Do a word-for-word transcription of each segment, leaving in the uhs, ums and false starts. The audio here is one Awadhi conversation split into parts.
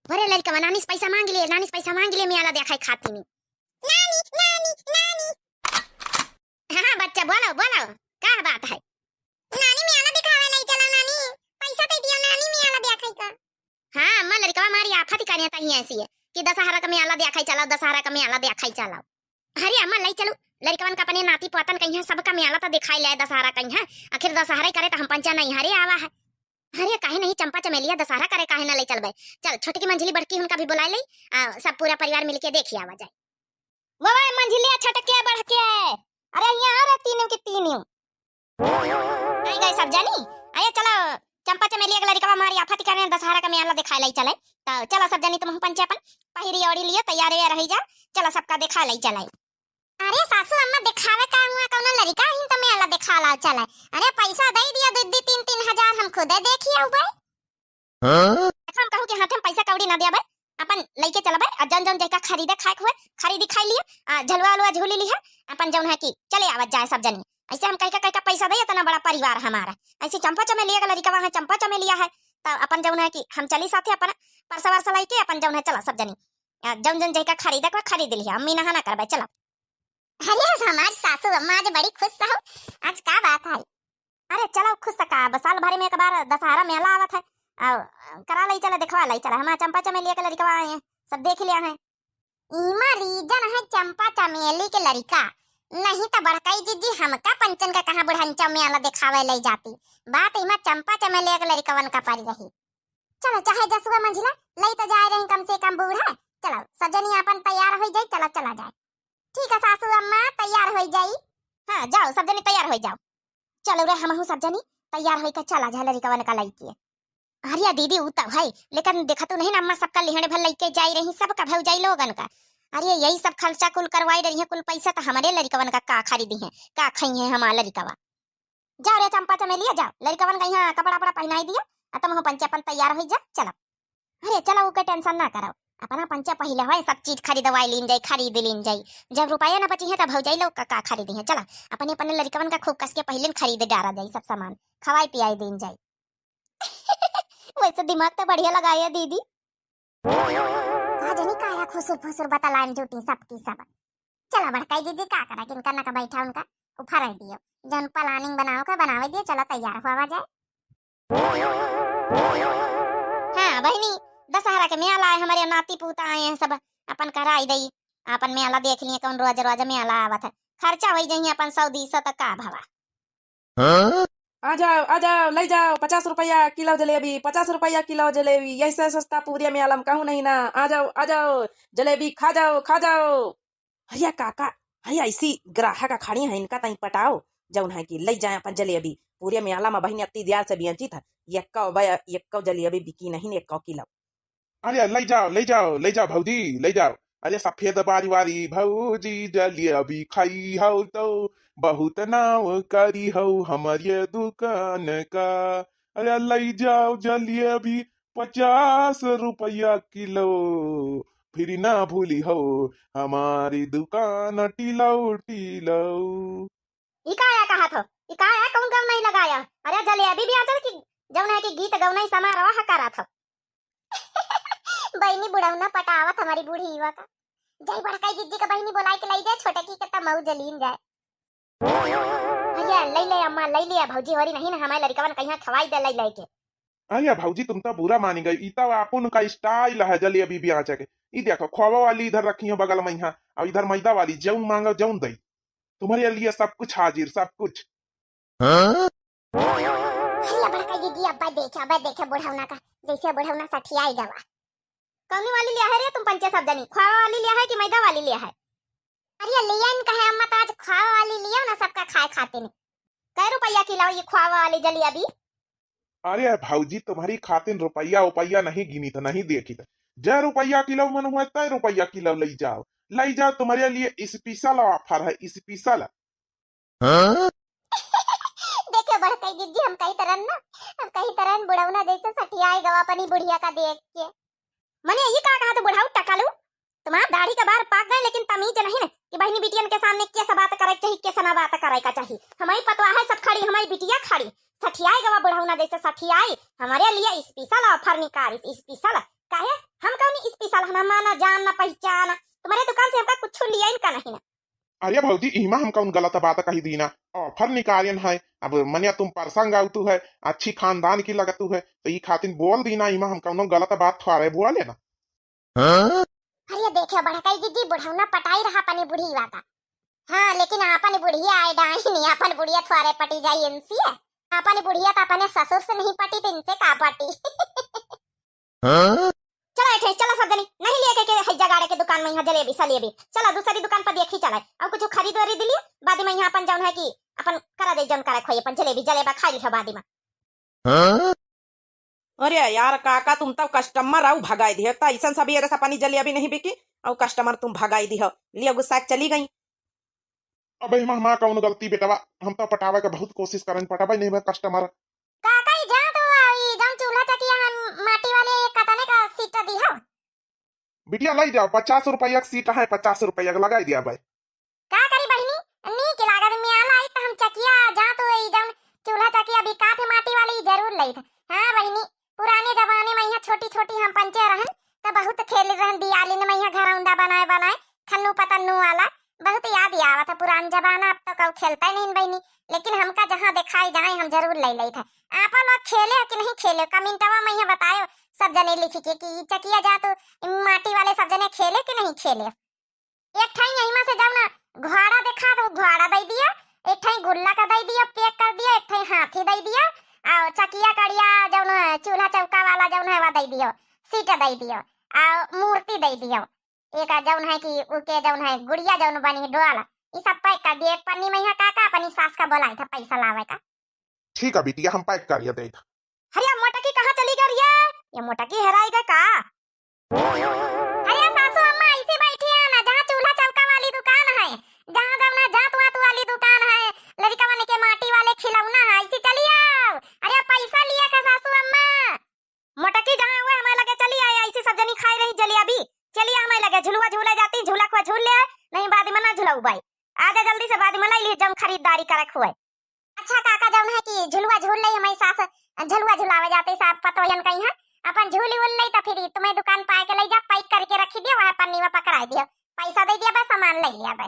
अरे लड़कवा, नानी से पैसा मांग लिए, नानी से पैसा मांग लिए, मेला देखे खातिर। नानी, नानी, नानी। हाँ, हाँ, बच्चा, बोलो, बोलो, का बात है? नानी, मेला दिखावे लई चला, नानी। पैसा दे दिया, नानी, मेला देखे का। हाँ, अम्मा, लड़कवा मारी आफत ही करिया तही ऐसी है कि दशहरा का मेला देखे चलाओ, दशहरा का मेला देखे चलाओ। अरे अम्मा, लई चलू, लड़कवन का अपने नाती पोतन कहिया सबका मेला तो दिखाई ले दशहरा कहिया। आखिर दशहरा ही करे तो हम पंचा नहीं हरे आवा है। अरे काहे नहीं चंपा चमेलिया, दशहरा करे काहे ना लई चलबे? चल, छोटकी मंझली बड़की उनका भी बुला ले, आ, सब पूरा परिवार मिलके देखी आवा जाए। वो भाई मंझलिया छोटके बड़के, अरे यहाँ आ रे तीनों के तीनों। आई गए सब जनी। अरे चलो, चंपा चमेलिया के लड़कवा मारी आफत करे दशहरा का मेला दिखाए लई चले। तो चलो सब जनी, तुम पंचे अपन पहिरी ओढ़ी लियो, तैयार वैयार रही जाओ। चलो सबका दिखाए लई चले। अरे सासू अम्मा, दिखावे का हुआ, कौनो लड़का ही तो मेला दिखा लाओ चले। अरे पैसा दे दिया, दो, दो, तीन, तीन हजार, हम खुदे देखी आऊ भाई। हाँ? हम कहू कि हाथे में पैसा कौड़ी ना दिया भाई, अपन लइके चलबे, आ जौन जौन जैका खरीदे खाए के हुए, खरीदी खाई लिया, आ झलुआ उलुआ झूली लिहा, अपन जौन है कि चले आवत जाए सब जनी। ऐसे हम कह के, कह के पैसा दे, इतना बड़ा परिवार हमारा। ऐसे चंपा चमेलिया का लड़िकवा है, चंपा चमेलिया है, तो अपन जौन है कि हम चली साथे अपन परसा वरसा लइके, अपन जौन है चला सब जनी। आ जौन जौन जैका खरीदे के खरीद लिहा, अम्मी नहा ना करबे, चला। अरे आज हमारी सासू अम्मा आज बड़ी खुश हो, आज का बात है? अरे चलो खुश तो का, बस साल भर में एक बार दशहरा मेला आवत है, आ, करा लई चले, दिखवा लई चले, हमारा चंपा चमेलिया के लड़िकवा आए हैं, सब देख लिया है। इमा reason है चंपा चमेली के लड़िका, नहीं तो बड़काई जीजी हमका पंचन का कहाँ बुढ़ंचा मेला दिखावे लई जाती, बात इमा चंपा चमेलिया के लड़िकवन का परी रही। चलो चाहे जसुआ मंझिला लई तो जाए रही कम से कम बूढ़ा, चलो सब जनी अपन तैयार हो जाए, चलो चला जाए। ठीक है सासू अम्मा, तैयार हो जाई। हाँ जाओ सब जनी तैयार हो जाओ। चलो रे हमहू सब जनी तैयार होइके चला जाए लड़िकवन का लइके। अरे दीदी ऊ तो है, लेकिन देखा तू नहीं ना अम्मा सबका लिहड़े भर लइके जाई रही, सबका भौजाई लोगन का। अरे यही सब खर्चा कुल करवाई रही है, कुल पैसा तो हमारे लड़िकवन का, का खरीदी है, का खाई है हमारा लड़िकवा। जाओ रे चंपा चमेलिया जाओ, लड़िकवन का यहाँ कपड़ा वपड़ा पहनाई दियो, आ तुम हो पंचे अपन तैयार हो जा, चलो। अरे चलो ओके tension ना करो, अपना पंचे पहले होए सब चीज खरीदवाई लीन जाई, खरीद लीन जाई। जब रुपया ना बची है तो भौजाई लोग का, का खरीदी है, चला अपने अपने लड़िकवन का खूब कस के पहले खरीद डारा जाई सब सामान, खवाई पियाई दीन जाई। वैसे दिमाग तो बढ़िया लगाया दीदी। का जनी काया खुसुर फुसुर बतलाइन जूटी सबकी सब। चला बड़काई दीदी का करा, किनका ना का बैठा उनका उफारे दियो। जौन planning बनाओ का बनावे दियो, चला तैयार हुआ जाए। हाँ बहिनी, दशहरा के मेला आए, हमारे नाती पूता आए हैं सब, अपन कराई दई, अपन मेला देख लिए, कौन रोज रोज मेला आवत है, खर्चा होई जाइए अपन सौ दीस तक का भवा। हाँ? आ जाओ, आ जाओ, लई जाओ, पचास रुपया किलो जलेबी, पचास रुपया किलो जलेबी, यही से सस्ता पूरे मेला में कहूँ नहीं ना। आ जाओ, आ जाओ, जलेबी खा जाओ, खा जाओ। अरे काका, है ऐसी ग्राहक खड़ी है, इनका तई पटाओ, जौन है कि लई जाए अपन जलेबी। पूरे मेला में बहिनी अत्ती दियार से बेंचित है, यक्को बय-, यक्को जलेबी बिकी नहीं, यक्को किलो। अरे लई जाओ, लई जाओ, लई जाओ भौजी, लई जाओ। अरे सफेद बारी वाली भौजी जलेबी खाई हो तो बहुत नाव करी हो हमारे दुकान का। अरे लई जाओ जलेबी पचास रुपया किलो, फिर ना भूली हो हमारी दुकान टिलो टिलो। ई का आया कहत हो? ई का आया? कौन गवनई लगाया? अरे जलेबी बेचत कि जौन है कि गीत गवनई समारोह करत हो? बहिनी बुढ़ौना पटावत हमारी बूढ़ी युवा का। जाई बड़काई दीदी का बहिनी बोलाई के लाई जाए, छोटकी के तब मऊ जलीन जाए। भैया लई ले अम्मा, लई ले भौजी, होरी नहीं ना हमारे लड़िकवन कहिया खवाई दे लई लई के। अरे भौजी तुम तो बुरा मानी गई, ई तो अपन का style है जलेबी बेचे के। ई देखो खोवा वाली इधर रखी है बगल में यहाँ, और इधर मैदा वाली, जौन मांगो जौन दई। तुम्हारे लिए सब कुछ हाजिर, सब कुछ। हाँ? अरे बड़का दीदी, अब्बा देखे, अब्बा देखे बुढ़ौना का, जैसे बुढ़ौना सठियाई गवा। कौनी वाली लिया है रे तुम पंचे सब जनी? खोवा वाली लिया है कि मैदा वाली लिया है? अरे लिया इन कहे अम्मा, तो आज खोवा वाली लियो ना सबका खाए खातिर। कै रुपया किलो ये खोवा वाली जलेबी? अरे भौजी, तुम्हारी खातिर रुपया उपया नहीं गिनित, नहीं देखित। जै रुपया किलो मन हुआ, तै रुपया किलो लई जाओ, लई जाओ, तुम्हारे लिए special offer है, special। हाँ? देखो बड़कई दीदी, हम कही तरन ना, हम कही तरन बुढ़ौना जैसे सठियाए गवा अपनी बुढ़िया का देख के। मने ये का कहा तो बुढ़ाऊ टकालू, तुम्हार दाढ़ी का बार पाक गए लेकिन तमीज नहीं न कि बहिनी बिटियन के सामने कैसा बात करे के चाही, कैसा ना बात करे का चाही। हमारी पतवा है सब खड़ी, हमारी बिटिया खड़ी, सठियाए गवा बुढ़ौना जैसे सठियाई। हमारे लिए special offer निकालिस, special। काहे? हम ममा ना जान ना पहचान, तुम्हारे दुकान से हमका कुछ लिया इनका नहीं ना। अरे भौजी, इमा हम कौन गलत बात कही दीना, offer निकालिन है। अब मने तुम प्रसंग आवतु है, अच्छी खानदान की लगतु है, तो ई खातिन बोल दीना, इमा हम कौनो गलत बात थोड़े बोले ना। हाँ? अरे देखियो बड़कई दीदी, बुढ़ौना पटाई रहा अपनी बुढ़िया का। हाँ, लेकिन अपन बुढ़िया आए डाइन, अपन बुढ़िया थोड़े पटी जाई इनसे। अपन बुढ़िया तो अपने ससुर से नहीं पटी, तो इनसे का पटी? हाँ? चला एठे, चला सब जनी, नहीं लिए के, के है जगाड़े के दुकान में यहाँ जलेबी सलेबी। चला दूसरी दुकान पर देखी चला, और कुछ खरीद वरीद लिए, बाद में यहाँ अपन जौन है कि अपन करा दे जौन करे खोई, अपन जलेबी जलेबा खाई लिया बाद में। हाँ? अरे यार काका, तुम तो customer आऊ भगाई दिहे, तो ऐसन सबेरे से अपनी जलेबी नहीं बिकी और customer तुम भगाई दिहो, लिया गुस्सा के चली गई। अबे मामा, कौन गलती बेटवा, हम तो पटावे के बहुत कोशिश करन, पटावे नहीं बे customer। काका, ई जा तो ई जौन चूल्हा चकिया हम माटी वाले कतने का सीट दिहो? बिटिया, लाई जाओ, पचास रुपया के सीट है, पचास रुपया के लगाई दिया भाई। का करी बहिनी, नीक लागत में आला आई त हम चकिया जा तो ई जौन चूल्हा चकिया बिकात है माटी वाली, ई जरूर लई था। हाँ बहिनी, पुराने जमाने में यहाँ छोटी छोटी हम पंचे रहन, त बहुत खेल रहन दियाली में यहाँ घरौंदा बनाए बनाए, खन्नू पतन्नू वाला। बहुत याद आवत है पुरान जमाना, अब तो कऊ खेलता ही नहीं बहिनी, लेकिन हमका जहाँ दिखाई जाए हम जरूर ले लेत है। आपन लोग खेले हो कि नहीं खेले हो, कमेंटवा में यहाँ बतायो सब जने लिख के कि ई चकिया जा तो माटी वाले सब जने खेले कि नहीं खेले। एक ठाई यही में से जाओ ना, घोड़ा देखा तो घोड़ा दे दिया, एक ठाई गुल्ला का दे दिया, pack कर दिया, एक ठाई हाथी दे दिया, और चकिया कड़िया जौन है, चूल्हा चौका वाला जौन है, वह दे दियो, सीट दे दियो, और मूर्ति दे दियो। एक जौन है कि उके जौन है गुड़िया जौन बनी डोल, ई सब pack कर दिए। एक पन्नी में यहाँ काका अपनी सास का बोलाई था पैसा लावे का। ठीक है बिटिया, हम pack करिए दे था। अरे मोटकी कहाँ चली गई रे? ये मोटकी हेराई गई का? अरे सासू अम्मा, ऐसे बैठी है ना, जहाँ चूल्हा चौका वाली दुकान है, जहाँ जौन है जात वात वाली दुकान है, लड़का मन के माटी वाले खिलौना है, ऐसे चली आओ। अरे पैसा लिया का सासू अम्मा? मोटकी जहाँ हुए हमारे लगे चली आए, ऐसी सब जनी खाए रही जलेबी। चलिए हमारे लगे झुलुआ झूले जाती, झूला खुआ झूल ले, नहीं बाद में ना झुलाऊ बाई। आजा जल्दी से, बाद में लाई ली जौन खरीदारी करक हुए। अच्छा काका, जौन है कि झुलुआ झूल ले, हमारी सास झुलुआ झुलावे जाते सब पतोयन कहीं है, अपन झूली उल ले तो फिर तुम्हें दुकान पाए के ले जा, pack करके रखी दियो, वहाँ पन्नी में पकड़ाई दियो, पैसा दे दिया बस, सामान ले लिया बे।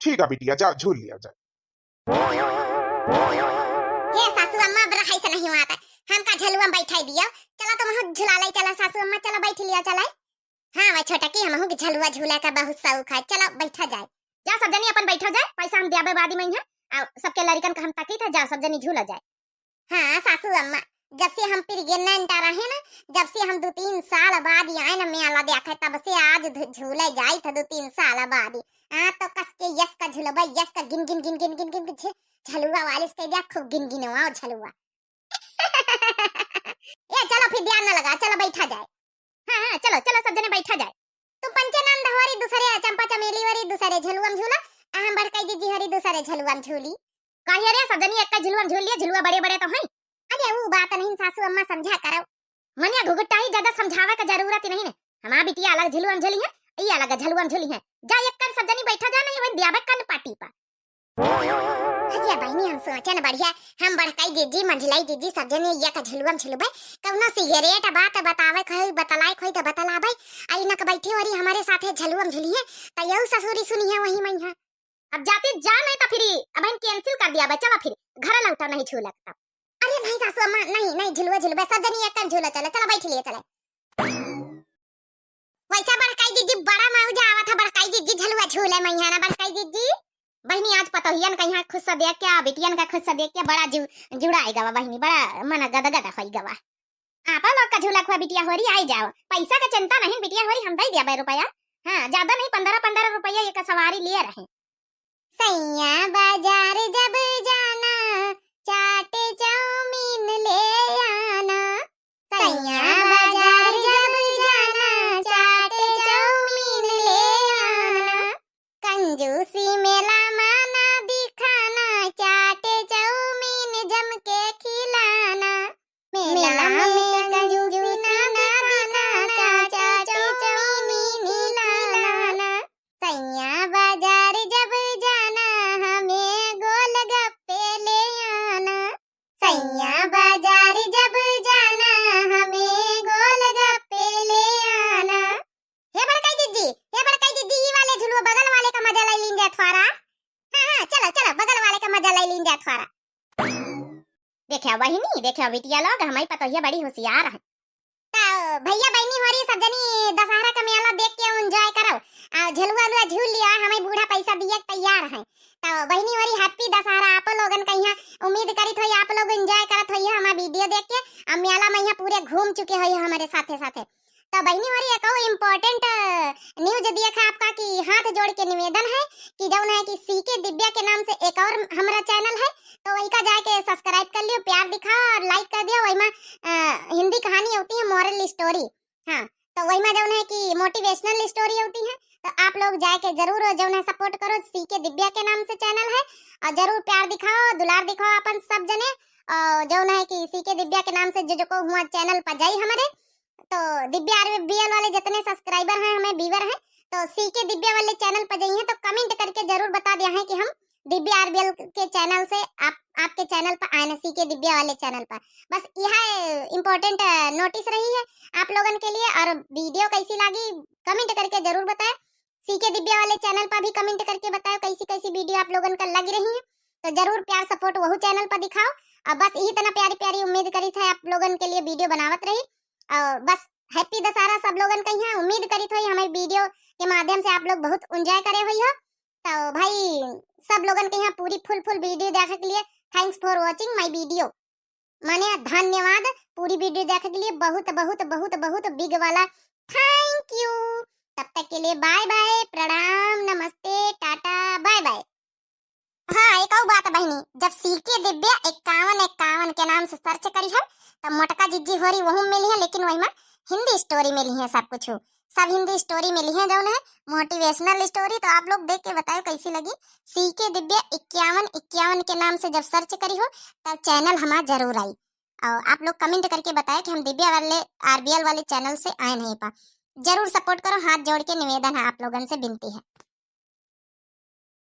ठीक है बिटिया, जा झूल लिया जाए। हे सासू अम्मा, अब रहाई से नहीं हुआ था, हमका झलुआ में बैठाई दियो। चला तुम झुला लाई, चला सासू अम्मा, चला बैठ लिया, चला। हाँ, वह छोटा की हमहू के झलुआ झूला का बहुत शौक है, चला बैठा जाए। जा सब जनी अपन बैठा जाए, पैसा हम दियाबे बादी में है, आ सबके लड़िकन का हम ताकी था, जा सब जनी झूला जाए। हाँ सासू अम्मा, जब से हम pregnant रहे ना, जब से हम दो तीन साल बाद आए ना मेला देखे, तब से आज धु-, झूले जाई था दो तीन साल बाद। हाँ तो कस के यस का झुलबा, यस का गिन गिन गिन गिन गिन गिन झ-, झलुआ वाले से कह दिया, खूब गिन गिनवाओ झलुआ। ए चलो फिर ध्यान न लगा, चलो बैठा जाए। हाँ, हाँ, चलो, चलो, सब जने बैठा जाए। तुम पंचे नंद होरी दूसरे, चंपा चमेली होरी दूसरे झलुआ में झूला, आ हम बड़काई जीजी होरी दूसरे झलुआ में झूली। काहे रे, सब जनी एक झलुआ में झूल लिए, झलुआ बड़े बड़े तो हैं। अरे, वो बात नहीं सासू अम्मा, समझा करो। मनिया घुघुटाही ज्यादा समझावे का जरूरत ही नहीं ने। हमार बिटिया अलग झलुआ में झूली है, ई अलग झलुआ में झूली है। जा एक कन सब जनी बैठा जा, नहीं वही दियाबे कन पार्टी पर। अरे बहिनी, हम सोचन बढ़िया, हम बड़काई जीजी, मंझलाई जीजी, सब जने एक झलुआ में झुलबे। कौनो सिगरेट बात बतावे खोई, बतलाए खोई तो बतलाबे। अरे नक बैठे होरी हमारे साथे झलुआ में झुलिए, त यहू ससुरी सुनी है वही में है। अब जाती जा नहीं तो फिर अब हम cancel कर दियाबे, चला फिर घर लौटा नहीं झूलक तब। अरे नहीं सासू अम्मा, नहीं, नहीं झुलुआ झुलबे, सब जनी एक झूला चले, चला बैठ लिए चले। वैसा बड़काई जीजी बड़ा मौजा आवत है, बड़काई जीजी झलुआ झूले में है ना बड़काई जीजी। बहिनी आज पतोहियन का यहाँ खुश से देख के, बिटियन का खुश से देख के बड़ा जु-, जुड़ाए गवा बहिनी, बड़ा मन गदगद होई गवा। आपा लोग का झूला खुआ बिटिया होरी आई जाओ, पैसा का चिंता नहीं बिटिया होरी, हम दे दियाबे रुपया। हाँ ज्यादा नहीं, पन्द्रह पन्द्रह रुपया एक सवारी लिए रहे। सैया बाजार जब जाना, चाट चाउमीन ले आना। सैया बाजार जब जाना, चाट चाउमीन ले आना। कंजूसी मेला माना दिखाना, चाट चाउमीन जम के खिलाना। मेला में कंजूसी ना दिखाना, चाट चाउमीन खिलाना। सैया बाजार जब जाना, हमें गोलगप्पे ले आना। सैया बाजार जब जाना, हमें थोड़ा। देखा बहिनी, देखा बिटिया लोग, हमरी पतोहिया बड़ी होशियार है। तो भैया बहिनी होरी सब जनी दशहरा का मेला देख के enjoy करो। आ, झलुआ उलुआ झूल लिया, हमरी बूढ़ा पैसा दिए के तैयार है। तो बहिनी होरी happy दशहरा आप लोगन का यहाँ। उम्मीद करित होई आप लोग enjoy करत होई हमार video देख के। अब मेला में यहाँ पूरे घूम चुके होई हमरे साथे साथे। तो बहिनी होरी एक और important news दिया था आपका कि हाथ जोड़ के निवेदन है कि जौन है कि सीके दिव्या के नाम से एक और हमरा channel है, तो वही का जाके subscribe कर लियो, प्यार दिखाओ और like कर दियो। वही में, अ, हिंदी कहानी होती है, moral story। हाँ, तो वही में जौन है कि motivational story होती है। तो आप लोग जाके जरूर जौन है support करो, सीके दिव्या के नाम से channel है, और जरूर प्यार दिखाओ, दुलार दिखाओ अपन सब जने। और जौन है कि सीके दिव्या के नाम से जो, जो को हुआ channel पर जाई हमरे, तो दिव्या आरबीएल वाले जितने subscriber हैं, हमें viewer हैं, तो सीके दिव्या वाले channel पर जाइए तो comment करके जरूर बता दिया है कि हम दिव्या आरबीएल के channel से आप, आपके channel पर आए ना, सीके दिव्या वाले channel पर। बस यह important notice रही है आप लोगन के लिए। और video कैसी लगी comment करके जरूर बताएं। सीके दिव्या वाले channel पर भी comment करके बताओ कैसी कैसी video आप लोगन का लग रही है, तो जरूर प्यार support वहू channel पर दिखाओ। और बस यही तना प्यारी प्यारी उम्मीद करित है आप लोगन के लिए video बनावत रही। और बस happy दशहरा सब लोगन का यहाँ। उम्मीद करित होई हमारी video के माध्यम से आप लोग बहुत enjoy करे होई हो। तो भाई सब लोगन के यहाँ पूरी full full video देखे के लिए thanks for watching my video, माने धन्यवाद। पूरी video देखे के लिए बहुत बहुत बहुत बहुत big वाला thank you। तब तक के लिए bye bye, प्रणाम, नमस्ते, टाटा, bye bye। हाँ, एक और बात बहिनी, जब सीके दिव्या इक्यावन इक्यावन के नाम से search करी है, तब मोटका जिज्जी होरी वहू मिली है, लेकिन वही में हिंदी story मिली है सब कुछ, सब हिंदी story मिली है जौन है motivational story। तो आप लोग देख के बताओ कैसी लगी। सीके दिव्या इक्यावन इक्यावन के नाम से जब search करी हो, तब channel हमार जरूर आई। और आप लोग comment करके बताएं कि हम दिव्या वाले आरबीएल वाले channel से आए नहीं पा। जरूर support करो, हाथ जोड़ के निवेदन है आप लोगन से, विनती है।